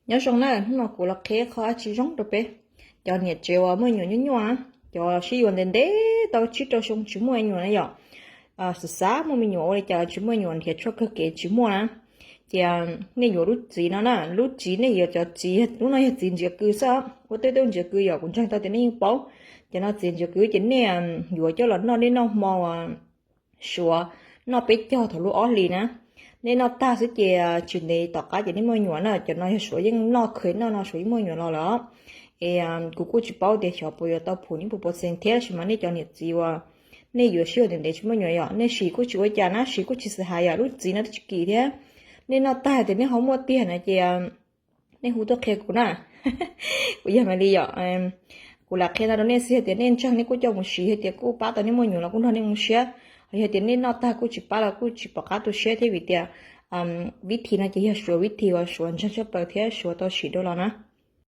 Nyob zoo na, hnub no kuv los qhia qhov dab tsi zoo rau peb cov niam tsev uas muaj me nyuam nyuaj nyuaj, cov sib yuav ntev ntev tau tsib rau xyoo tsis muaj me nyuam na yom. Xav xav muaj me nyuam ua li cas los tsis muaj me nyuam, nrhiav tshuaj kawg kev tsis muaj na. Ces nej yuav lub txiv no na, lub txiv nej yuav cov txiv, lub no yog txiv ntsiav kws xwb, ua tej tej ntsiav kws yom, kuv ntseeg tau tias nej yeej paub. Cov no txiv ntsiav kws ces nej yuav coj los noj, nej noj hmo uas Suav noj peb caug thaum lub ob hlis na. Nej noj tag xwb ces tsis ntev tom qab ces nej muaj me nyuam na. Cov no yog Suav yeej noj, kheev noj no Suav yeej muaj me nyuam los lawm. Es kuv kuj tsis paub tias xyov puas yuav tau phum ib puas percent thiab, tab sis mas nej cov niam txiv uas nej yuav sib yuav ntev ntev tsis muaj me nyuam yom, nej siv kuj tsis ua cas na, siv kuj tsis xav hais yom, lub txiv no twb tsis kim thiab. Nej noj tag tias nej ho muaj tiag na ces nej hu tuaj qhia kuv na. Kuv yog Maiv Lis yom. Kuv lam qhia no rau nej xwb, yog tias nej ntseeg nej kuj coj mus siv, yog tias kuj pab tau nej muaj me nyuam los kuj nrog nej zoo siab, yog tias nej noj tag kuj tsis pab los kuj tsis pom qab tu siab thiab, vim tias vib thim no ces yog Suav vib thim uas Suav ntseeg tshaj plaws thiab Suav tau sim dua los na.